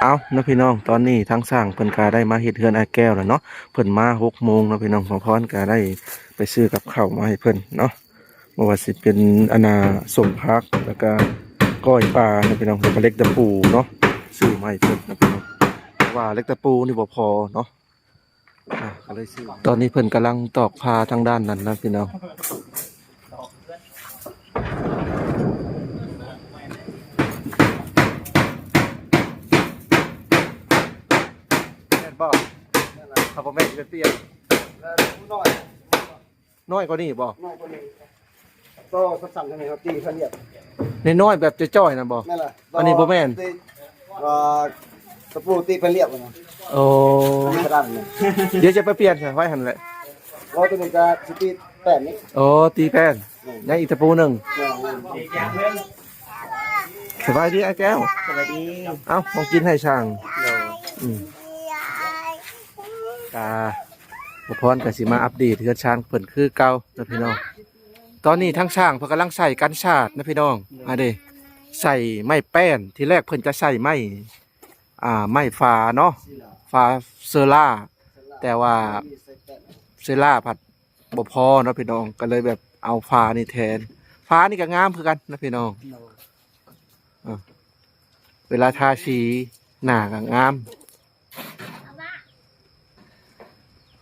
ເອົາເນາະພີ່ນ້ອງ, ຕອນນີ້ທາງຊ່າງເພິ່ນກະໄດ້ມາເຮັດເຮືອນອ້າຍແກ້ວແລ້ວເນາະ. ເພິ່ນມາຫົກໂມງເນາະພີ່ນ້ອງ, ບ່າວພອນກະໄດ້ໄປຊື້ກັບເຂົ້າມາໃຫ້ເພິ່ນເນາະ, ບໍ່ວ່າຊິເປັນອັນນ່າ ສົ້ມຜັກ ແລ້ວກະກ້ອຍປາເນາະພີ່ນ້ອງ, ແລ້ວກະເຫຼັກຕະປູເນາະ, ຊື້ມາໃຫ້ເພິ່ນເນາະພີ່ນ້ອງ, ເພາະວ່າເຫຼັກຕະປູນີ້ບໍ່ພໍເນາະ. ອ່ະ ກໍເລີຍຊື້. ຕອນນີ້ເພິ່ນກຳລັງຕອກຜ້າທາງດ້ານນັ້ນນະພີ່ນ້ອງ. ແມ່ນບໍ່? ຖ້າບໍ່ແມ່ນຊິໄປປ່ຽນ. ນ້ອຍກວ່ານີ້ບໍ່? ນ້ອຍກວ່ານີ້. ຕໍ່ສັ້ນໆ ເທົ່ານີ້ ເຮົາຕີເພື່ອລຽບ. ນ້ອຍໆ ແບບຈ່ອຍໆ ນັ້ນບໍ່? ແມ່ນລະ. ອັນນີ້ບໍ່ແມ່ນ. ເອີ ຕະປູຕີເພື່ອລຽບນະ. ໂອ້ ຕີເພື່ອດັນນະ. ດຽວຈະໄປປ່ຽນຊະ ໄວ້ຫັ້ນແຫຼະ. ບໍ່ ຕົວນີ້ກະຊິຕີແປ້ນນີ້. ໂອ້ ຕີແປ້ນ. ແມ່ນ. ຍັງອີກຕະປູໜຶ່ງ. ແມ່ນ. ສະບາຍດີອ້າຍແກ້ວ. ສະບາຍດີ. ເອົ້າ ຂອງກິນໃຫ້ຊ່າງ. ໂດຍ. ອືມ ກະ ບ່າວພອນກະຊິມາອັບເດດເຮືອນຊານເພິ່ນຄືເກົ່າເນາະພີ່ນ້ອງ. ຕອນນີ້ທາງຊ່າງເພິ່ນກຳລັງໃສ່ກັນສາດນະພີ່ນ້ອງ. ໂດຍ. ອາເດ ໃສ່ໄມ້ແປ້ນ, ທີແລກເພິ່ນຈະໃສ່ໄມ້ ອ່າ ໄມ້ຝາເນາະ, ຝາເຊີລາ, ແຕ່ວ່າເຊີລາພັດບໍ່ພໍເນາະພີ່ນ້ອງ, ກໍເລີຍແບບເອົາຝານີ້ແທນ. ຝານີ້ກໍງາມຄືກັນນະພີ່ນ້ອງ. ໂດຍ. ອ່າ ເວລາທາສີໜ້າກໍງາມ.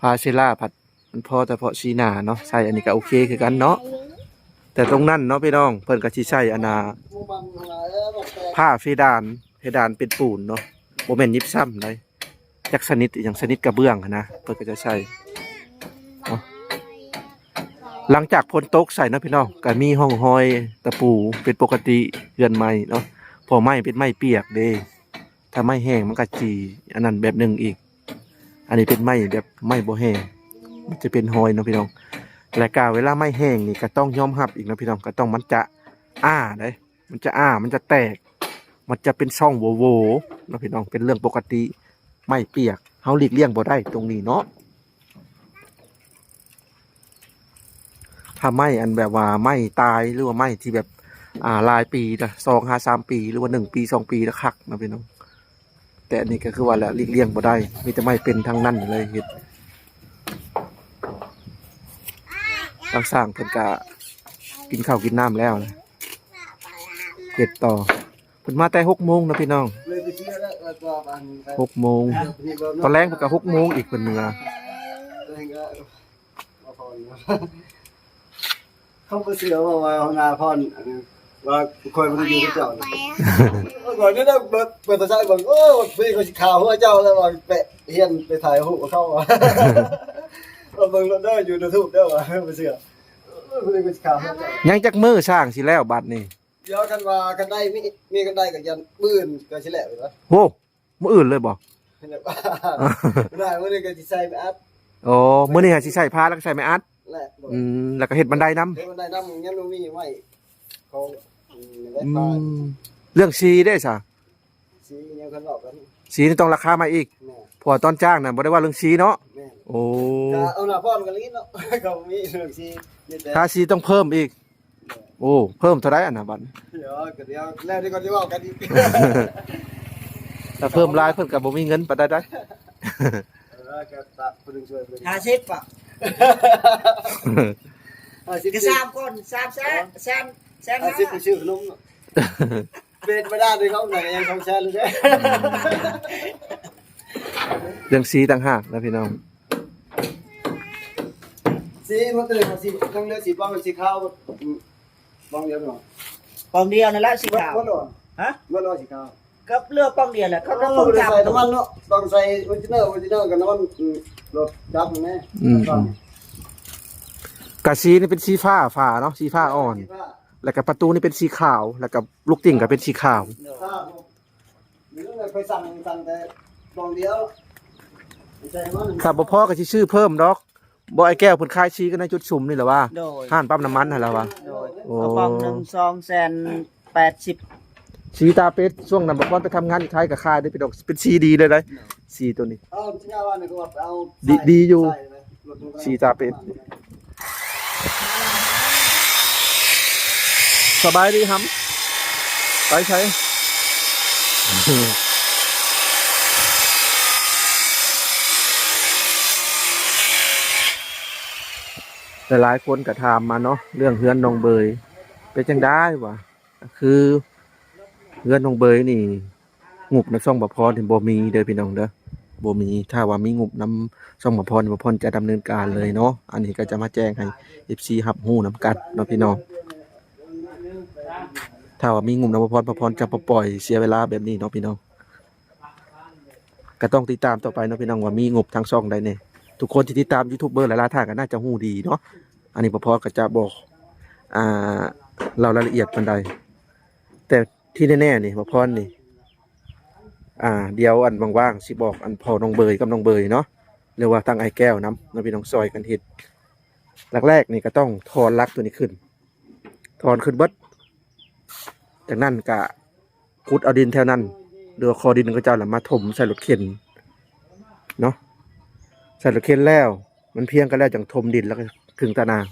ຝາເຊລາພັດມັນພໍແຕ່ເພາະສີໜ້າເນາະ, ໃສ່ອັນນີ້ກໍໂອເຄຄືກັນເນາະ. ແຕ່ຕົງນັ້ນເນາະພີ່ນ້ອງ, ເພິ່ນກໍຊິໃສ່ອັນນ່າ ຜ້າເພດານ, ເພດານເປັນປູນເນາະ, ບໍ່ແມ່ນຢິບຊຳໃດ. ຈັກຊະນິດອີ່ຫຍັງ, ຊະນິດກະເບື້ອງຫັ້ນນະ, ເພິ່ນກໍຈະໃສ່ເນາະ. ຫຼັງຈາກຝົນຕົກໃສ່ເນາະພີ່ນ້ອງ, ກໍມີຮ່ອງຮອຍຕະປູເປັນປົກກະຕິເຮືອນໃໝ່ເນາະ, ເພາະໄມ້ເປັນໄມ້ປຽກເດ້. ຖ້າໄມ້ແຫ້ງມັນກໍຊິອັນນັ້ນແບບໜຶ່ງອີກ. ອັນນີ້ເປັນໄມ້ແບບໄມ້ບໍ່ແຫ້ງ, ມັນຈະເປັນຮອຍເນາະພີ່ນ້ອງ. ແລ້ວກໍເວລາໄມ້ແຫ້ງນີ້ກໍຕ້ອງຍອມຮັບອີກເນາະພີ່ນ້ອງ, ກໍຕ້ອງ ມັນຈະອ້າເດ້. ມັນຈະອ້າ ມັນຈະແຕກ ມັນຈະເປັນຊ່ອງໂຫວ່ໆເນາະພີ່ນ້ອງ, ເປັນເລື່ອງປົກກະຕິ. ໄມ້ປຽກ ເຮົາຫຼີກລ່ຽງບໍ່ໄດ້ຕົງນີ້ເນາະ. ຖ້າໄມ້ອັນແບບວ່າໄມ້ຕາຍ ຫຼືວ່າໄມ້ທີ່ແບບ ອ່າ ຫຼາຍປີລະ ສອງຫາສາມປີ ຫຼືວ່າໜຶ່ງປີສອງປີລະຄັກເນາະພີ່ນ້ອງ. ແຕ່ອັນນີ້ກໍຄືວ່າແຫຼະ ຫຼີກລ່ຽງບໍ່ໄດ້, ມີແຕ່ໄມ້ເປັນທັງນັ້ນເລີຍເຮັດ. ທາງຊ່າງເພິ່ນກະກິນເຂົ້າກິນນ້ຳແລ້ວນະ, ເຮັດຕໍ່. ເພິ່ນມາແຕ່ຫົກໂມງນະພີ່ນ້ອງ, ຫົກໂມງ. ຕອນແລງເພິ່ນກະຫົກໂມງອີກ ເພິ່ນເມືອ. ເຂົາບໍ່ເຊື່ອວ່າ ວ່າຫົວໜ້າພອນ ອັນ ວ່າຂ້ອຍບໍ່ໄດ້ຢູ່ກັບເຈົ້ານະ. ຂ້ອຍນີ້ນະ ເປີດ ເປີດໂທລະສັບເບິ່ງ ໂອ້ ຜູ້ນີ້ຂ້ອຍຊິຂ້າຫົວເຈົ້າແລ້ວວ່າ ໄປຮຽນໄປຖ່າຍຮູບເຂົາວ່າ ເບິ່ງໂລດເດີ ຢູ່ຢູທູບເດີວ່າ ບໍ່ເຊື່ອ ຜູ້ນີ້ຂ້ອຍຊິຂ້າຫົວເຈົ້າ. ຍັງຈັກມື້ຊ່າງຊິແລ້ວບັດນີ້? ດຽວ ຄັນວ່າ ຄັນໄດ້ ມີ ມີ ຄັນໄດ້ກໍຍັງມື້ອື່ນກໍຊິແລ້ວຢູ່ນະ. ໂອ້ ມື້ອື່ນເລີຍບໍ່? ແລ້ວ ໄດ້ ມື້ນີ້ກໍຊິໃສ່ໄມ້ອັດ. ໂອ້ ມື້ນີ້ຫາຊິໃສ່ຝາ ແລ້ວກໍໃສ່ໄມ້ອັດ. ແລ້ວ ອືມ ແລ້ວກໍເຮັດບັນໄດນຳ. ເຮັດບັນໄດນຳ ຍັງບໍ່ມີໄມ້ຂອງ ອືມ ເລື່ອງສີເດ້ຊະ? ສີຍັງຄັນເວົ້າກັນ ສີນີ້ຕ້ອງລາຄາໃໝ່ອີກ. ແມ່ນ. ເພາະວ່າຕອນຈ້າງນະບໍ່ໄດ້ເວົ້າເລື່ອງສີເນາະ. ແມ່ນ. ໂອ້ ກໍເອົາໜ້າພອນກັນເລີຍເນາະ ກໍບໍ່ມີເລື່ອງສີ ມີແຕ່ ຄ່າສີຕ້ອງເພີ່ມອີກ. ໂອ້ ເພີ່ມເທົ່າໃດອັນນະບັດ? ດຽວ ກໍດຽວ ແລ້ວດຽວກໍຊິເວົ້າກັນອີກ. ຖ້າເພີ່ມຫຼາຍເພິ່ນກໍບໍ່ມີເງິນປານໃດໄດ໋. ເອີ ກໍຕາມຜູ້ໜຶ່ງຊ່ວຍຜູ້ໜຶ່ງ ຫ້າສິບ ປະ ຫ້າສິບ ກໍສາມຄົນ ສາມແສນ ແສນ ແສນຫ້າ ຫ້າສິບ ໄປຊື້ຂະໜົມເນາະ. ເປັນໄປໄດ້ເດ້ ເຂົາໜ້າກໍຍັງສອງແສນຢູ່ເດ້. ເລື່ອງສີຕ່າງຫາກນະພີ່ນ້ອງ. ສີມັນເປັນສີ ຍັງເຫຼືອສີບອງ ສີຂາວ ອືມ ບອງດຽວເນາະ ບອງດຽວນັ້ນແຫຼະສີຂາວ. ໝົດແລ້ວ ຮະ? ໝົດແລ້ວສີຂາວ ກໍເຫຼືອບອງດຽວແຫຼະ. ເຂົາກໍ ໂອ້ ບໍ່ໄດ້ໃສ່ນ້ຳມັນເນາະ ຕ້ອງໃສ່ໂອຣິຈິນອນ ໂອຣິຈິນອນກັບນ້ຳມັນ ອືມ ລົດຈັກຫັ້ນແຫຼະ. ອືມ ກະສີນີ້ເປັນສີຟ້າຝາເນາະ ສີຟ້າອ່ອນ ສີຟ້າ ແລ້ວກະປະຕູນີ້ເປັນສີຂາວ ແລ້ວກະລູກຕິ່ງກໍເປັນສີຂາວ. ຂ້ອຍສັ່ງ ສັ່ງແຕ່ບອງດຽວ ໃສ່ນ້ຳມັນ ຖ້າບໍ່ພໍກໍຊິຊື້ເພີ່ມດອກ. ບໍ່ ອ້າຍແກ້ວເພິ່ນຂາຍສີກັນໃນຈຸດຊຸມນີ້ແຫຼະວ່າ? ໂດຍ. ຮ້ານປ້ຳນ້ຳມັນຫັ້ນແຫຼະວ່າ? ໂດຍ. ໂອ້ ກະປ໋ອງໜຶ່ງ ສອງແສນແປດສິບ. ສີຕາເປັດ ຊ່ວງນັ້ນບັກບອນໄປທຳງານຢູ່ໄທກໍຂາຍໄດ້ເປັນດອກ ເປັນສີດີເລີຍໄດ໋. ໂດຍ. ສີໂຕນີ້ ເອົາ ທີ່ງານວ່ານີ້ກໍວ່າໄປເອົາ ດີ ດີຢູ່ ໃສ່ໄປ ສີຕາເປັດ. ສະບາຍດີຫຳ ໄປໃສ? ຫຼາຍໆຄົນກໍຖາມມາເນາະ ເລື່ອງເຮືອນນ້ອງເບີຍເປັນຈັ່ງໃດວະ? ຄືເຮືອນນ້ອງເບີຍນີ້ ງົບນຳຊ່ອງບ່າວພອນນີ້ບໍ່ມີເດີພີ່ນ້ອງເດີ ບໍ່ມີ. ຖ້າວ່າມີງົບນຳຊ່ອງບ່າວພອນ ບ່າວພອນຈະດຳເນີນການເລີຍເນາະ. ອັນນີ້ກໍຈະມາແຈ້ງໃຫ້ເອັຟຊີຮັບຮູ້ນຳກັນເນາະພີ່ນ້ອງ. ຖ້າວ່າມີງົບນຳບ່າວພອນ ບ່າວພອນຈະບໍ່ປ່ອຍເສຍເວລາແບບນີ້ເນາະພີ່ນ້ອງ. ກໍຕ້ອງຕິດຕາມຕໍ່ໄປເນາະພີ່ນ້ອງ ວ່າມີງົບທາງຊ່ອງໃດແດ່. ທຸກຄົນທີ່ຕິດຕາມຢູທູບເບີຫຼາຍໆທ່ານກໍໜ້າຈະຮູ້ດີເນາະ. ອັນນີ້ບ່າວພອນກໍຈະບໍ່ ອ່າ ເລົ່າລາຍລະອຽດປານໃດ ແຕ່ທີ່ແນ່ໆນີ້ ບ່າວພອນນີ້ ອ່າ ດຽວອັນວ່າງໆຊິບອກອັນພໍ່ນ້ອງເບີຍກັບນ້ອງເບີຍເນາະ ຫຼືວ່າທາງອ້າຍແກ້ວນຳເນາະພີ່ນ້ອງ ຊ່ອຍກັນເຮັດ. ຫຼັກແລກນີ້ກໍຕ້ອງຖອນຫຼັກຕົວນີ້ຂຶ້ນ ຖອນຂຶ້ນເບິດ. ຈາກນັ້ນກະຂຸດເອົາດິນແຖວນັ້ນ ຫຼືວ່າຂໍດິນຂອງເຂົາເຈົ້າລະມາຖົມໃສ່ລົດເຂັນເນາະ. ໃສ່ລົດເຂັນແລ້ວ ມັນພຽງກັນແລ້ວ ຈັ່ງຖົມດິນ ແລ້ວກໍຄຶງຕາໜ່າງ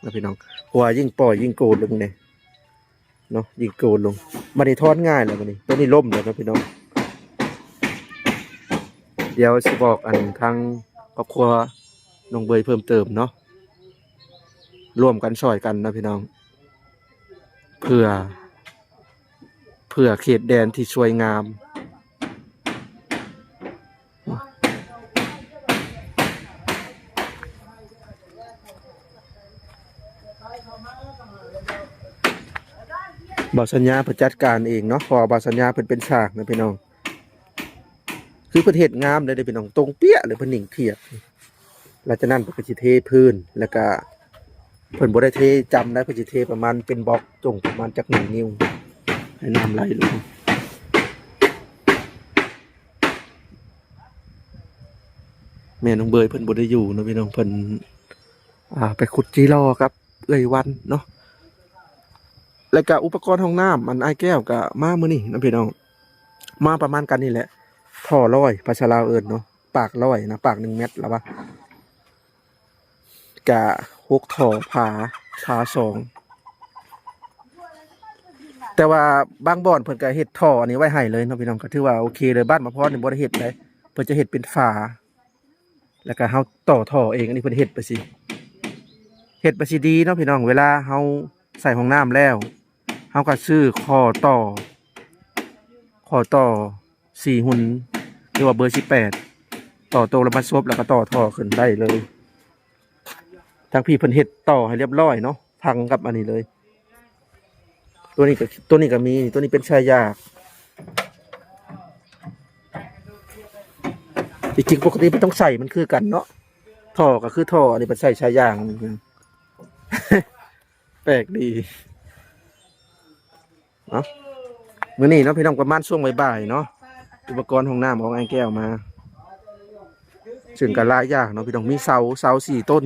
ເນາະພີ່ນ້ອງ. ເພາະວ່າຍິ່ງປ່ອຍຍິ່ງໂກນລົງເດ້ເນາະ ຍິ່ງໂກນລົງ. ບັດນີ້ຖອນງ່າຍແລ້ວ ບັດນີ້ໂຕນີ້ລົ້ມແລ້ວເນາະພີ່ນ້ອງ. ດຽວຊິບອກອັນທາງຄອບຄົວນ້ອງເບີຍເພີ່ມເຕີມເນາະ ຮ່ວມກັນຊ່ອຍກັນເນາະພີ່ນ້ອງ ເພື່ອ ເພື່ອເຂດແດນທີ່ສວຍງາມ. ບ່າວສັນຍາເພິ່ນຈັດການເອງເນາະ ເພາະວ່າບ່າວສັນຍາເພິ່ນເປັນຊ່າງນະພີ່ນ້ອງ. ຄືເພິ່ນເຮັດງາມເລີຍເດ້ພີ່ນ້ອງ ຕົງເປຍເລີຍ ເພິ່ນຍິງທຽບ. ຫຼັງຈາກນັ້ນເພິ່ນກໍຊິເທພື້ນ ແລ້ວກະເພິ່ນບໍ່ໄດ້ເທຈ້ຳໄດ໋ ເພິ່ນຊິເທປະມານເປັນບລັອກ ຕົງປະມານຈັກໜຶ່ງນິ້ວ ໃຫ້ນ້ຳໄຫຼລົງ. ແມ່ນ້ອງເບີຍເພິ່ນບໍ່ໄດ້ຢູ່ເນາະພີ່ນ້ອງ ເພິ່ນ ອ່າ ໄປຂຸດຈີຫຼໍ່ກັບເອື້ອຍວັນເນາະ. ແລ້ວກະອຸປະກອນຫ້ອງນ້ຳ ອັນອ້າຍແກ້ວກະມາມື້ນີ້ນະພີ່ນ້ອງ ມາປະມານກັນນີ້ແຫຼະ ທໍ່ລອຍ ພາສາລາວເອີ້ນເນາະ ປາກລອຍນະ ປາກໜຶ່ງແມັດລະວ່າ ກະຫົກທໍ່ ຜາ ຜາສອງ. ແຕ່ວ່າບາງບ່ອນເພິ່ນກະເຮັດທໍ່ອັນນີ້ໄວ້ໃຫ້ເລີຍເນາະພີ່ນ້ອງ ກະຖືວ່າໂອເຄເລີຍ. ບ້ານໝາພອນນີ້ບໍ່ໄດ້ເຮັດໃດ ເພິ່ນຈະເຮັດເປັນຝາ ແລ້ວກະເຮົາຕໍ່ທໍ່ເອງ. ອັນນີ້ເພິ່ນເຮັດໄປຊິ ເຮັດໄປຊິດີເນາະພີ່ນ້ອງ. ເວລາເຮົາໃສ່ຫ້ອງນ້ຳແລ້ວ ເຮົາກໍຊື້ຂໍ້ຕໍ່ ຂໍ້ຕໍ່ສີ່ຫຸ່ນ ຫຼືວ່າເບີສິບແປດ ຕໍ່ໂຕລະມາສົບ ແລ້ວກໍຕໍ່ທໍ່ຂຶ້ນໄດ້ເລີຍ. ທາງພີ້ເພິ່ນເຮັດຕໍ່ໃຫ້ລຽບລ້ອຍເນາະ ພັງກັບອັນນີ້ເລີຍ. ຕົວນີ້ກໍ ຕົວນີ້ກໍມີ ຕົວນີ້ເປັນສາຍຢາກ. ທີ່ຈິງປົກກະຕິມັນຕ້ອງໃສ່ມັນຄືກັນເນາະ ທໍ່ກໍຄືທໍ່ ອັນນີ້ເພິ່ນໃສ່ສາຍຢາງ ແປກດີ. ເອົາ ມື້ນີ້ເນາະພີ່ນ້ອງ ປະມານຊ່ວງບ່າຍໆເນາະ ອຸປະກອນຫ້ອງນ້ຳຂອງອ້າຍແກ້ວມາ ເຊິ່ງກໍຫຼາຍຢ່າງເນາະພີ່ນ້ອງ ມີເສົາ ເສົາສີ່ຕົ້ນ.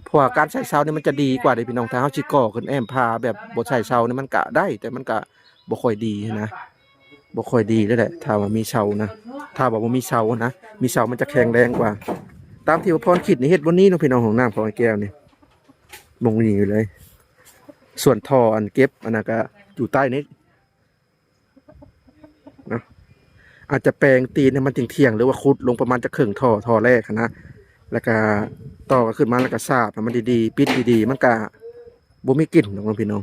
ເພາະວ່າການໃສ່ເສົານີ້ມັນຈະດີກວ່າເດ້ພີ່ນ້ອງ ຖ້າເຮົາຊິກໍ່ຂຶ້ນແອ້ມຜາແບບບໍ່ໃສ່ເສົານີ້ມັນກະໄດ້ ແຕ່ມັນກະບໍ່ຄ່ອຍດີນະ. ບໍ່ຄ່ອຍດີເລີຍແຫຼະ ຖ້າວ່າມີເສົານະ ຖ້າວ່າບໍ່ມີເສົານະ ມີເສົາມັນຈະແຂງແຮງກວ່າ. ຕາມທີ່ວ່າພອນຄິດນີ້ ເຮັດບ່ອນນີ້ເນາະພີ່ນ້ອງ ຫ້ອງນ້ຳຂອງອ້າຍແກ້ວນີ້ ໝ່ອງນີ້ເລີຍ. ສ່ວນທໍ່ອັນເກັບອັນນັ້ນກະຢູ່ໃຕ້ນີ້ເນາະ ອາດຈະແປງຕີນໃຫ້ມັນທ່ຽງໆ ຫຼືວ່າຂຸດລົງປະມານຈັກເຄິ່ງທໍ່ ທໍ່ແລກຫັ້ນນະ ແລ້ວກະຕໍ່ກັນຂຶ້ນມາ ແລ້ວກະສາບໃຫ້ມັນດີໆ ປິດດີໆ ມັນກະບໍ່ມີກິ່ນດອກເນາະພີ່ນ້ອງ.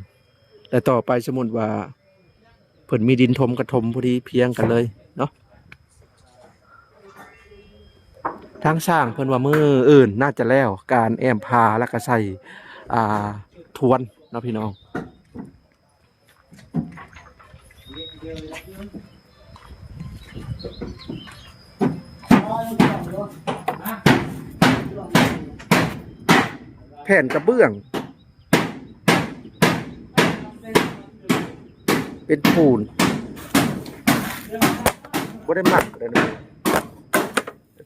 ແຕ່ຕໍ່ໄປສົມມຸດວ່າ ເພິ່ນມີດິນຖົມກະຖົມພໍດີພຽງກັນເລີຍເນາະ. ທາງຊ່າງເພິ່ນວ່າມື້ອື່ນໜ້າຈະແລ້ວການແອ້ມຜາ ແລ້ວກະໃສ່ ອ່າ ທວນເນາະພີ່ນ້ອງ. ແຜ່ນກະເບື້ອງ ເປັນປູນ ບໍ່ໄດ້ມັກເລີຍນະ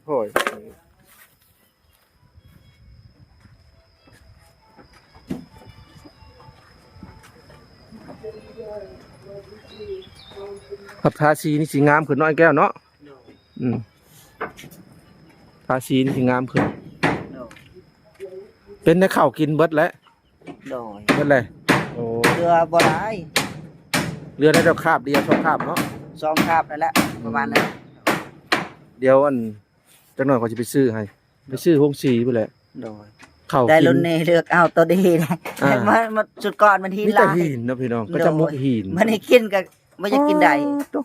ໂອ້ຍ. ຄັບ ທາສີນີ້ຊິງາມຂຶ້ນເນາະ ອ້າຍແກ້ວເນາະ. ໂດຍ ອືມ ທາສີນີ້ຊິງາມຂຶ້ນ. ໂດຍ ເປັນໄດ້ເຂົ້າກິນເບິດແລ້ວ. ໂດຍ ເບິດແລ້ວ. ໂອ້ ເຫຼືອບໍ່ຫຼາຍ. ເຫຼືອໄດ້ແລ້ວຄາບດຽວ ສອງຄາບເນາະ ສອງຄາບນັ້ນແຫຼະ ປະມານນັ້ນ. ດຽວອັນ ຈັກໜ່ອຍຂ້ອຍຊິໄປຊື້ໃຫ້ ໄປຊື້ໂຮງສີພຸ້ນແຫຼະ. ໂດຍ ເຂົ້າ ໄດ້ ລຸ້ນນີ້ເລືອກເອົາໂຕດີ ອ່າ ມາ ມາ ຊຸດກ່ອນມັນຫີນ ມີແຕ່ ຫຼາຍ ຫີນເນາະພີ່ນ້ອງ ໂດຍ ເຂົາເຈົ້າໝົກຫີນ ມັນໃຫ້ກິນກໍບໍ່ຢາກກິນໄດ້. ອໍ ໂຕ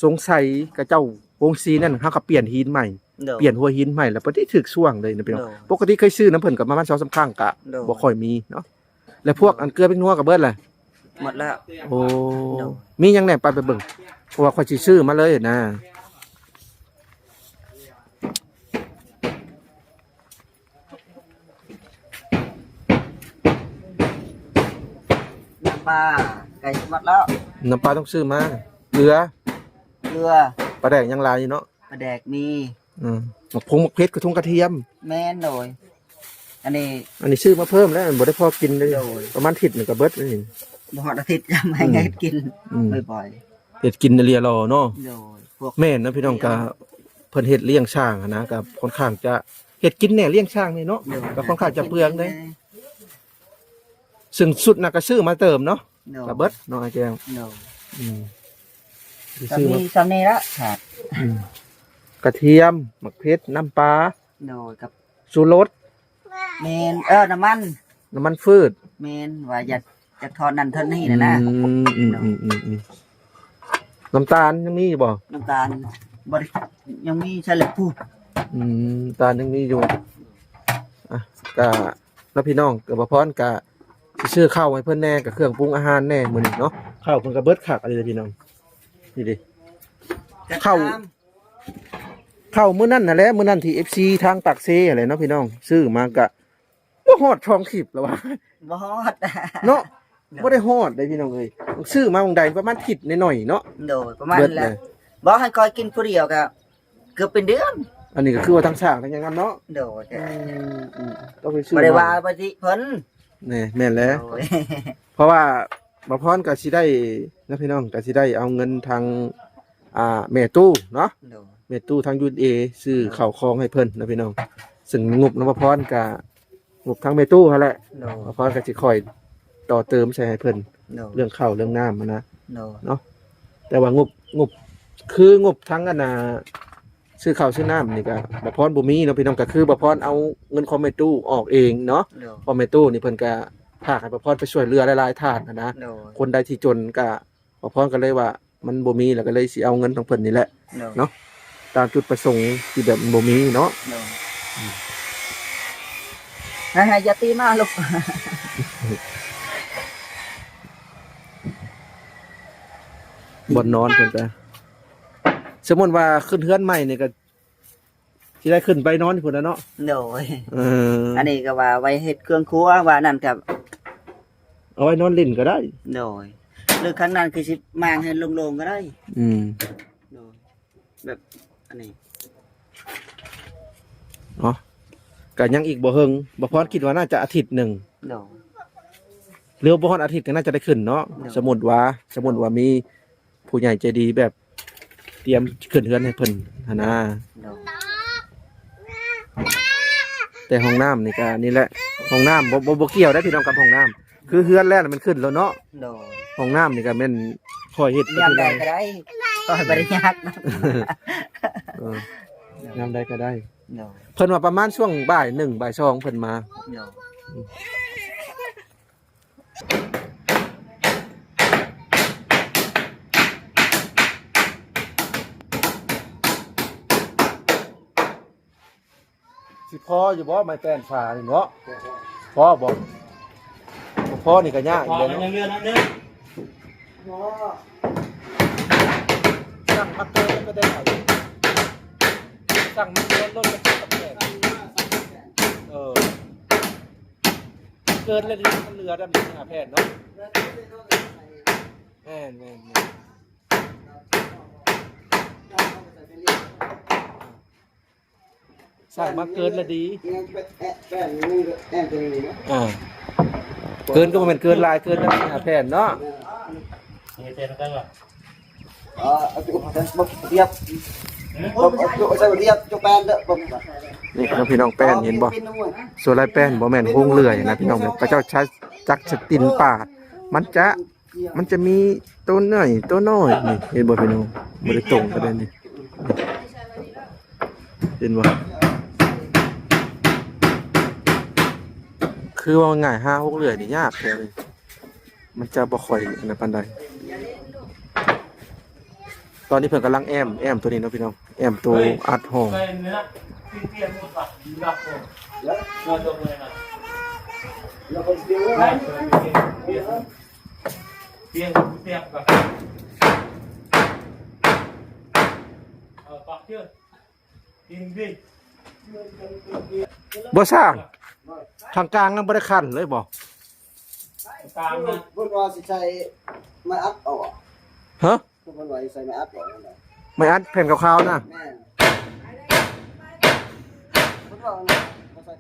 ສົງໄສເຂົາເຈົ້າໂຮງສີນັ້ນ ເຮົາກໍປ່ຽນຫີນໃໝ່ ໂດຍ ປ່ຽນຫົວຫີນໃໝ່ ແລ້ວປະຕິຖືກຊ່ວງເລີຍນະພີ່ນ້ອງ. ໂດຍ ປົກກະຕິເຄີຍຊື້ນຳເພິ່ນກໍປະມານສອງສາມຄັ້ງ ກໍ ໂດຍ ບໍ່ຄ່ອຍມີເນາະ. ແລ້ວພວກອັນເກືອເປັນງົວກໍເບິດແລ້ວ? ໝົດແລ້ວ. ໂອ້ ໂດຍ ມີຫຍັງແດ່? ໄປ ໄປເບິ່ງ ເພາະວ່າຂ້ອຍຊິຊື້ມາເລີຍນະ. ນ້ຳປາໃກ້ຊິໝົດແລ້ວ. ນ້ຳປາຕ້ອງຊື້ມາ. ເກືອ ເກືອ ປາແດກຍັງຫຼາຍຢູ່ເນາະ. ປາແດກມີ. ອືມ ໝາກຜົງໝາກເຜັດ ກະທົງກະທຽມ. ແມ່ນ ໂດຍ ອັນນີ້ ອັນນີ້ຊື້ມາເພີ່ມແລ້ວ ບໍ່ໄດ້ພໍກິນເດ້. ໂດຍ ປະມານທິດໜຶ່ງກໍເບິດນີ້. ບໍ່ຮອດອາທິດ ຈະໃຫ້ ອືມ ເຮັດກິນ ອືມ ບ່ອຍໆ ເຮັດກິນເລຍລໍເນາະ. ໂດຍ ພວກ ແມ່ນນະພີ່ນ້ອງ ກະເພິ່ນເຮັດລ້ຽງຊ້າງຫັ້ນນະ ກະຄ່ອນຂ້າງຈະເຮັດກິນແດ່ ລ້ຽງຊ້າງນີ້ເນາະ. ໂດຍ ກະຄ່ອນຂ້າງຈະເປືອງເດ້. ເຊິ່ງຊຸດນະກະຊື້ມາເຕີມເນາະ. ໂດຍ ກະເບິດເນາະອ້າຍແກ້ວ. ໂດຍ ອືມ ກະມີຊ່ຳນີ້ລະຂາດ. ອືມ ກະທຽມ ໝາກເຜັດ ນ້ຳປາ. ໂດຍ ກັບ ຊູລົດ. ແມ່ນ ເອີ ນ້ຳມັນ ນ້ຳມັນພືດ. ແມ່ນ ວ່າຢາກ ຢາກທອດນັ້ນທອດນີ້ນະນະ. ອືມ ອືມ ໂດຍ ອືມ ອືມ ອືມ ນ້ຳຕານຍັງມີຢູ່ບໍ່? ນ້ຳຕານບໍ່ໄດ້ ຍັງມີໃສ່ເລັບພູ. ອືມ ນ້ຳຕານຍັງມີຢູ່. ອ່ະ ກະ ລະພີ່ນ້ອງ ກະ ບ່າວພອນກະຊິຊື້ເຂົ້າໃຫ້ເພິ່ນແດ່ ກະເຄື່ອງປຸງອາຫານແດ່ມື້ນີ້ເນາະ. ເຂົ້າເພິ່ນກະເບິດຄັກອີ່ຫຼີພີ່ນ້ອງ. ນີ້ເດ້ ເຂົ້າ ເຂົ້າມື້ນັ້ນຫັ້ນແຫຼະ ມື້ນັ້ນທີ່ເອັຟຊີທາງປາກເຊຫັ້ນແຫຼະເນາະພີ່ນ້ອງ ຊື້ມາກະບໍ່ຮອດສອງຂິບລະວ່າ. ບໍ່ຮອດເນາະ. ໂດຍ ບໍ່ໄດ້ຮອດເດ້ພີ່ນ້ອງເອີຍ ຊື້ມາໝ່ອງໃດປະມານທິດໜ້ອຍໆເນາະ. ໂດຍ ປະມານນັ້ນແຫຼະ. ບໍ່ ໃຫ້ຂ້ອຍກິນຜູ້ດຽວກະ ເກືອບເປັນເດືອນ. ອັນນີ້ກໍຄືວ່າທັງສ້າງທັງຫຍັງນຳເນາະ. ໂດຍ ອືມ ອືມ ຕ້ອງໄປຊື້ ບໍ່ໄດ້ວ່າໄປຕິເພິ່ນ. ແມ່ນແຫຼະ. ໂດຍ ເພາະວ່າບ່າວພອນກໍຊິໄດ້ນະພີ່ນ້ອງ ກໍຊິໄດ້ເອົາເງິນທາງ ອ່າ ແມ່ຕູ້ເນາະ. ໂດຍ ແມ່ຕູ້ທາງຢູເອັສເອ ຊື້ເຂົ້າຂອງໃຫ້ເພິ່ນນະພີ່ນ້ອງ ເຊິ່ງງົບນຳບ່າວພອນກໍ ງົບທາງແມ່ຕູ້ຫັ້ນແຫຼະ. ໂດຍ ບ່າວພອນກໍຊິຄ່ອຍຕໍ່ເຕີມໃສ່ໃຫ້ເພິ່ນ. ໂດຍ ເລື່ອງເຂົ້າເລື່ອງນ້ຳຫັ້ນນະ. ໂດຍ ເນາະ ແຕ່ວ່າງົບ ງົບ ຄືງົບທາງອັນນ່າ ຊື້ເຂົ້າຊື້ນ້ຳນີ້ກະບ່າວພອນບໍ່ມີເນາະພີ່ນ້ອງ ກະຄືບ່າວພອນເອົາເງິນຂອງແມ່ຕູ້ອອກເອງເນາະ. ໂດຍ ເພາະແມ່ຕູ້ນີ້ເພິ່ນກະຝາກໃຫ້ບ່າວພອນໄປຊ່ວຍເຫຼືອຫຼາຍໆທ່ານຫັ້ນນະ. ໂດຍ ຄົນໃດທີ່ຈົນກະ ບ່າວພອນກໍເລີຍວ່າມັນບໍ່ມີ ແລ້ວກໍເລີຍຊິເອົາເງິນຂອງເພິ່ນນີ້ແຫຼະ. ໂດຍ ເນາະ ຕາມຈຸດປະສົງທີ່ແບບມັນບໍ່ມີເນາະ. ໂດຍ ໃຫ້ ໃຫ້ຢ່າຕີມາລູກ ບ່ອນນອນເພິ່ນກະ ສົມມຸດວ່າຂຶ້ນເຮືອນໃໝ່ນີ້ກໍ ຊິໄດ້ຂຶ້ນໄປນອນຢູ່ພຸ້ນລະເນາະ. ໂດຍ ເອີ ອັນນີ້ກໍວ່າໄວ້ເຮັດເຄື່ອງຄົວ ວ່ານັ້ນກໍ ເອົາໄວ້ນອນຫຼິ້ນກໍໄດ້. ໂດຍ ຫຼືຂ້າງນັ້ນຄືຊິມ້າງໃຫ້ໂລ່ງໆກໍໄດ້. ອືມ ໂດຍ ແບບອັນນີ້ ເນາະ ກໍຍັງອີກບໍ່ເຫິງ ບ່າວພອນຄິດວ່າໜ້າຈະອາທິດໜຶ່ງ. ໂດຍ ຫຼືບໍ່ຮອດອາທິດກໍໜ້າຈະໄດ້ຂຶ້ນເນາະ. ໂດຍ ສົມມຸດວ່າ ສົມມຸດວ່າມີ ຜູ້ໃຫຍ່ໃຈດີແບບຕຽມຂຶ້ນເຮືອນໃຫ້ເພິ່ນຫັ້ນນະ. ໂດຍ ແຕ່ຫ້ອງນ້ຳນີ້ກະນີ້ແຫຼະ ຫ້ອງນ້ຳ ບໍ່ ບໍ່ ບໍ່ກ່ຽວໄດ້ພີ່ນ້ອງກັບຫ້ອງນ້ຳ ຄືເຮືອນແລ້ວມັນຂຶ້ນແລ້ວເນາະ. ໂດຍ ຫ້ອງນ້ຳນີ້ກະແມ່ນຄ່ອຍເຮັດໄປ ຍາມໃດກໍໄດ້ ກໍບໍ່ໄດ້ຍາກ. ເອີ ຍາມໃດກໍໄດ້. ໂດຍ ເພິ່ນວ່າປະມານຊ່ວງບ່າຍໜຶ່ງ ບ່າຍສອງເພິ່ນມາ. ໂດຍ ຊິພໍຢູ່ບໍ່ ໄມ້ແປ້ນຝານີ້ເນາະ? ພໍບໍ່? ບໍ່ພໍນີ້ກໍຍາກອີກແລ້ວເນາະ. ຍັງເຫຼືອໜ້ອຍໜຶ່ງ. ສັ່ງມາເກີນກໍໄດ້ ສັ່ງມາເກີນລົດກໍເຈັດແປດ. ເອີ ເກີນແລ້ວນີ້ມັນເຫຼືອດຳນີ້ຫ້າແຜ່ນເນາະ. ແມ່ນໆໆ ສ້າງມາເກີນລະດີ. ອ່າ ເກີນກໍບໍ່ແມ່ນເກີນຫຼາຍ ເກີນນຳຫ້າແຜ່ນເນາະ. ນີ້ເນາະພີ່ນ້ອງ ແປ້ນເຫັນບໍ່? ສ່ວນຫຼາຍແປ້ນບໍ່ແມ່ນໂຮງເລື່ອຍນະພີ່ນ້ອງ ເຂົາເຈົ້າໃຊ້ຈັກສະຕິນປາດ ມັນຈະ ມັນຈະມີໂຕໃຫຍ່ໂຕນ້ອຍນີ້ ເຫັນບໍ່ພີ່ນ້ອງ? ບໍ່ໄດ້ຕົງກັນເດ້ນີ້ ເຫັນບໍ່? ຄືເວົ້າງ່າຍໆ ຫາຫົກເລື່ອຍນີ້ຍາກແທ້ເລີຍ ມັນຈະບໍ່ຄ່ອຍອັນນັ້ນປານໃດ. ຕອນນີ້ເພິ່ນກຳລັງແອ້ມ ແອ້ມໂຕນີ້ເນາະພີ່ນ້ອງ ແອ້ມໂຕອັດຫ້ອງ. ບໍ່ຊ່າງ ທາງກາງຍັງບໍ່ໄດ້ຂັນເລີຍບໍ່? ກາງນະ ເພິ່ນວ່າຊິໃສ່ໄມ້ອັດອອກ. ຮະ? ເພິ່ນວ່າຊິໃສ່ໄມ້ອັດອອກນັ້ນແຫຼະ ໄມ້ອັດແຜ່ນຂາວໆນະ. ແມ່ນ ເພິ່ນວ່າ ໃສ່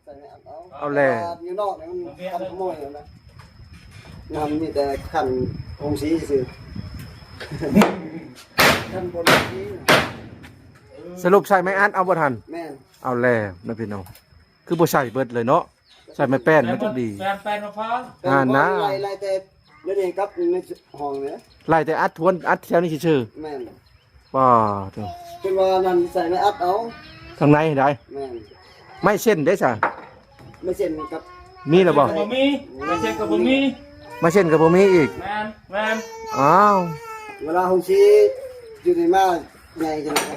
ໃສ່ໄມ້ອັດເອົາ ເອົາແລ້ວ ຢູ່ນອກນີ້ມັນກັນຂະໂມຍນະ ມັນມີແຕ່ຂັ້ນໂຮງສີຊື່ໆ ຂັ້ນບົນໂຮງສີ. ສະຫຼຸບໃສ່ໄມ້ອັດເອົາບໍ່ທັນ? ແມ່ນ ເອົາແລ້ວນະພີ່ນ້ອງ ຄືບໍ່ໃສ່ເບິດເລີຍເນາະ? ໃສ່ໄມ້ແປ້ນມັນຈັ່ງດີ ແປ້ນ ແປ້ນມະພ້າວ ອ່ານນະ ໄລ່ ໄລ່ແຕ່ດຽວນີ້ກັບໃນຫ້ອງນີ້ ໄລ່ແຕ່ອັດທວນ ອັດແຖວນີ້ຊື່ໆ. ແມ່ນ ປ້າໂທ້ ເພິ່ນວ່ານັ້ນໃສ່ໄມ້ອັດເອົາ ທາງໃນໃດ? ແມ່ນ ໄມ້ເສັ້ນເດ້ຊະ? ໄມ້ເສັ້ນກັບ ມີແລ້ວບໍ່? ບໍ່ມີ ໄມ້ເສັ້ນກໍບໍ່ມີ ໄມ້ເສັ້ນກໍບໍ່ມີອີກ. ແມ່ນ ແມ່ນ ອ້າວ ເວລາໂຮງສີຢູ່ນີ້ມາໃຫຍ່ຈັ່ງໃດ?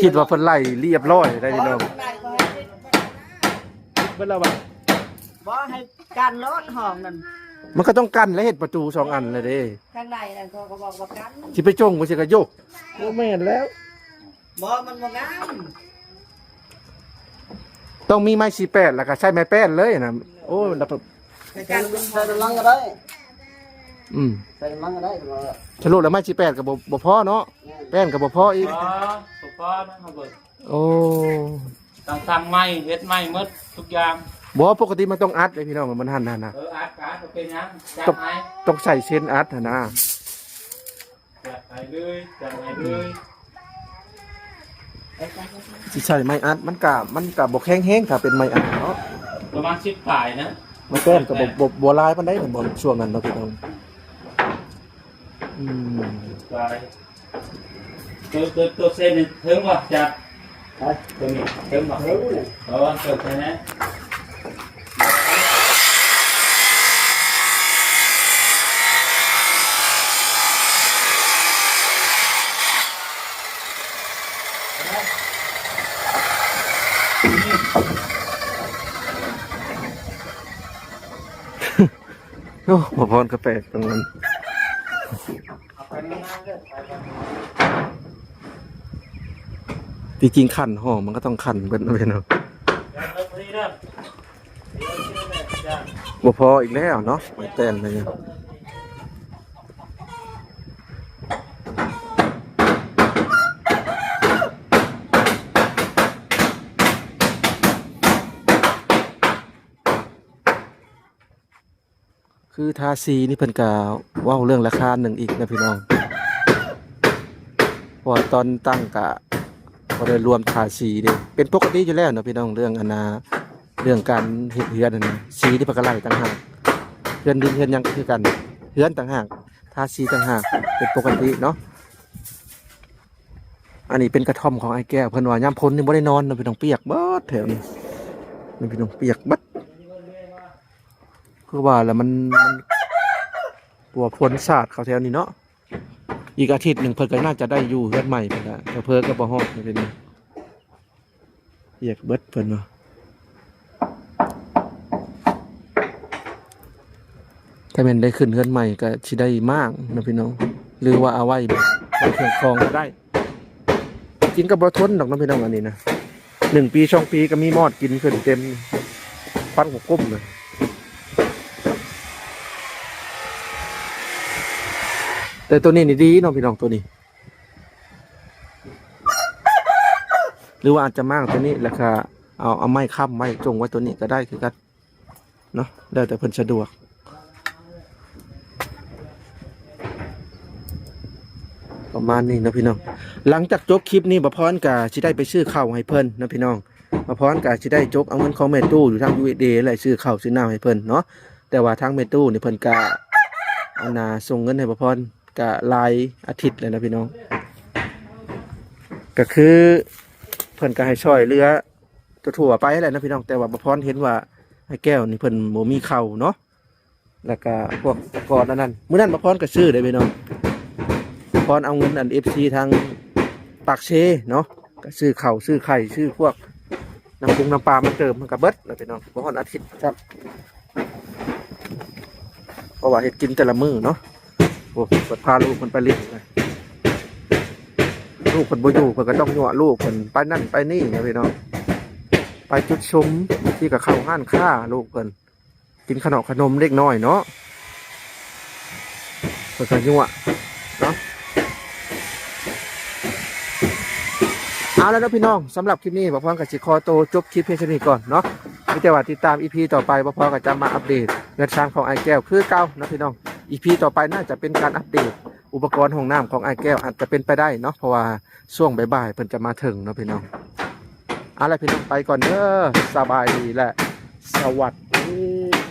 ຄິດວ່າເພິ່ນໄລ່ລຽບຮ້ອຍໄດ້ພີ່ນ້ອງ. ເບິດແລ້ວບໍ່? ບໍ່ ໃຫ້ກັນໂລດຫ້ອງນັ້ນ ມັນກໍຕ້ອງກັນແຫຼະ ເຮັດປະຕູສອງອັນແລ້ວເດ້. ທາງໃນນັ້ນເຂົາກໍບອກວ່າກັນ ຊິໄປຈົ່ງບໍ່ຊິກະໂຍກ ບໍ່ແມ່ນແລ້ວ. ບໍ່ ມັນບໍ່ງາມ ຕ້ອງມີໄມ້ສີ່ແປດ ແລ້ວກໍໃສ່ໄມ້ແປ້ນເລີຍນະ. ໂອ້ ແລ້ວ ໃສ່ກາງ ໃສ່ກຳລັງກໍໄດ້. ອືມ ໃສ່ກຳລັງກໍໄດ້ ແຕ່ວ່າ ສະຫຼຸບແລ້ວໄມ້ສີ່ແປດກໍບໍ່ ບໍ່ພໍເນາະ. ແມ່ນ ແປ້ນກໍບໍ່ພໍອີກ. ບໍ່ ບໍ່ພໍນະ ເຮົາເບິ່ງ. ໂອ້ ຕ້ອງສັ່ງໃໝ່ ເຮັດໃໝ່ໝົດທຸກຢ່າງ. ບໍ່ ປົກກະຕິມັນຕ້ອງອັດເດ້ພີ່ນ້ອງ ມັນຫັ້ນນະ. ເອີ ອັດກໍອັດ ບໍ່ເປັນຫຍັງ ຕ້ອງ ຈັ່ງໃຫ້ ຕ້ອງໃສ່ເຊັນອັດຫັ້ນນະ. ຈັດໃຫ້ເລີຍ ຈັດໃຫ້ເລີຍ. ຊິໃສ່ໄມ້ອັດ ມັນກະ ມັນກະບໍ່ແຂງແຮງ ຖ້າເປັນໄມ້ອັດເນາະ. ປະມານສິບປາຍນະ. ໄມ້ແປ້ນກະບໍ່ ບໍ່ ບໍ່ຫຼາຍປານໃດ ບໍ່ ຊ່ວງນັ້ນເນາະພີ່ນ້ອງ. ອືມ ປາຍ ໂຕ ໂຕ ໂຕເຊັນນີ້ເຖິງບໍ່ຈັດ? ຮະ? ໂຕນີ້ເຖິງບໍ່? ເຖິງແຫຼະ. ເອີ ເຖິງແທ້ແນະ. ໂອ້ ໝໍພອນກໍແປກຕອນນັ້ນ. ທີ່ຈິງຂັ້ນຫ້ອງມັນກໍຕ້ອງຂັ້ນເບິດເນາະພີ່ນ້ອງ. ບໍ່ພໍອີກແລ້ວເນາະ ໄມ້ແປ້ນໄມ້ຫຍັງ. ຄືທາສີນີ້ເພິ່ນກະເວົ້າເລື່ອງລາຄາໜຶ່ງອີກນະພີ່ນ້ອງ ເພາະວ່າຕອນຕັ້ງກະບໍ່ໄດ້ລວມທາສີເດ້. ເປັນປົກກະຕິຢູ່ແລ້ວເນາະພີ່ນ້ອງ ເລື່ອງອັນນ່າ ເລື່ອງການເຮັດເຮືອນຫັ້ນນະ ສີນີ້ເພິ່ນກະໄລ່ຕ່າງຫາກ. ເຮືອນດິນເຮືອນຫຍັງກະຄືກັນ ເຮືອນຕ່າງຫາກ ທາສີຕ່າງຫາກ ເປັນປົກກະຕິເນາະ. ອັນນີ້ເປັນກະທ່ອມຂອງອ້າຍແກ້ວ ເພິ່ນວ່າຍາມຝົນນີ້ບໍ່ໄດ້ນອນເນາະພີ່ນ້ອງ ປຽກເບິດແຖວນີ້ ນີ້ພີ່ນ້ອງ ປຽກເບິດ. ຄືວ່າລະມັນ ມັນ ກົວຝົນສາດເຂົ້າແຖວນີ້ເນາະ. ອີກອາທິດໜຶ່ງເພິ່ນກໍໜ້າຈະໄດ້ຢູ່ເຮືອນໃໝ່ພຸ້ນລະ ເຜີໆກໍບໍ່ຮອດເນາະພີ່ນ້ອງ. ປຽກເບິດເພິ່ນວ່າ ຖ້າແມ່ນໄດ້ຂຶ້ນເຮືອນໃໝ່ກໍຊິໄດ້ມ້າງເນາະພີ່ນ້ອງ ຫຼືວ່າເອົາໄວ້ ໄວ້ເຄື່ອງຂອງກໍໄດ້. ຈິງກໍບໍ່ທົນດອກເນາະພີ່ນ້ອງ ອັນນີ້ນະ ໜຶ່ງປີສອງປີກໍມີມອດກິນຂຶ້ນເຕັມ ຄວັນກໍກຸ້ມເລີຍ. ແຕ່ໂຕນີ້ນີ້ດີເນາະພີ່ນ້ອງ ໂຕນີ້ ຫຼືວ່າອາດຈະມ້າງໂຕນີ້ ແລ້ວກະເອົາ ເອົາໄມ້ຄ້ຳໄວ້ ຈົ່ງໄວ້ໂຕນີ້ກໍໄດ້ຄືກັນເນາະ ແລ້ວແຕ່ເພິ່ນສະດວກ. ປະມານນີ້ເນາະພີ່ນ້ອງ. ຫຼັງຈາກຈົບຄລິບນີ້ ບ່າວພອນກະຊິໄດ້ໄປຊື້ເຂົ້າໃຫ້ເພິ່ນເນາະພີ່ນ້ອງ. ບ່າວພອນກໍຊິໄດ້ຈົກເອົາເງິນຂອງແມ່ຕູ້ຢູ່ທາງ ຢູເອສເອ ແຫຼະ ຊື້ເຂົ້າຊື້ນ້ຳໃຫ້ເພິ່ນເນາະ. ແຕ່ວ່າທາງແມ່ຕູ້ນີ້ເພິ່ນກໍ ອັນນ່າ ສົ່ງເງິນໃຫ້ບ່າວພອນກໍຫຼາຍອາທິດແລ້ວນະພີ່ນ້ອງ. ກໍຄືເພິ່ນກໍໃຫ້ຊ່ອຍເຫຼືອທົ່ວໆໄປແຫຼະນະພີ່ນ້ອງ. ແຕ່ວ່າບ່າວພອນເຫັນວ່າອ້າຍແກ້ວນີ້ເພິ່ນບໍ່ມີເຂົ້າເນາະ ແລ້ວກະພວກອຸປະກອນອັນນັ້ນ ມື້ນັ້ນບ່າວພອນກໍຊື້ເດ້ພີ່ນ້ອງ. ບ່າວພອນເອົາເງິນອັນເອັຟຊີທາງປາກເຊເນາະ ກໍຊື້ເຂົ້າຊື້ໄຂ່ ຊື້ພວກນ້ຳປຸງນ້ຳປາມາເຕີມ ມັນກໍເບິດແລ້ວພີ່ນ້ອງ ບໍ່ຮອດອາທິດຊ້ຳ. ເພາະວ່າເຮັດກິນແຕ່ລະມື້ເນາະ. ໂອ້ ເພິ່ນພາລູກເພິ່ນໄປຫຼິ້ນ ລູກເພິ່ນບໍ່ຢູ່ ເພິ່ນກໍຕ້ອງຍົວະລູກເພິ່ນໄປນັ້ນໄປນີ້ນະພີ່ນ້ອງ ໄປຈຸດຊຸມ ບາງທີກໍເຂົ້າຮ້ານຄ້າ ລູກເພິ່ນ ກິນຂະໜອກຂະໜົມເດັກນ້ອຍເນາະ ເພິ່ນກໍຍົວະເນາະ. ເອົາລະເນາະພີ່ນ້ອງ ສຳລັບຄລິບນີ້ບ່າວພອນກໍຊິຂໍໂຕຈົບຄລິບພຽງເທົ່ານີ້ກ່ອນເນາະ. ມີແຕ່ວ່າຕິດຕາມອີພີຕໍ່ໄປ ບ່າວພອນກໍຈະມາອັບເດດເຮືອນຊານຂອງອ້າຍແກ້ວຄືເກົ່າເນາະພີ່ນ້ອງ. ອີພີຕໍ່ໄປໜ້າຈະເປັນການອັບເດດອຸປະກອນຫ້ອງນ້ຳຂອງອ້າຍແກ້ວ ອາດຈະເປັນໄປໄດ້ເນາະ ເພາະວ່າຊ່ວງບ່າຍໆເພິ່ນຈະມາເຖິງເນາະພີ່ນ້ອງ. ເອົາລະພີ່ນ້ອງ ໄປກ່ອນເດີ ສະບາຍດີ ແລະ ສະຫວັດດີ.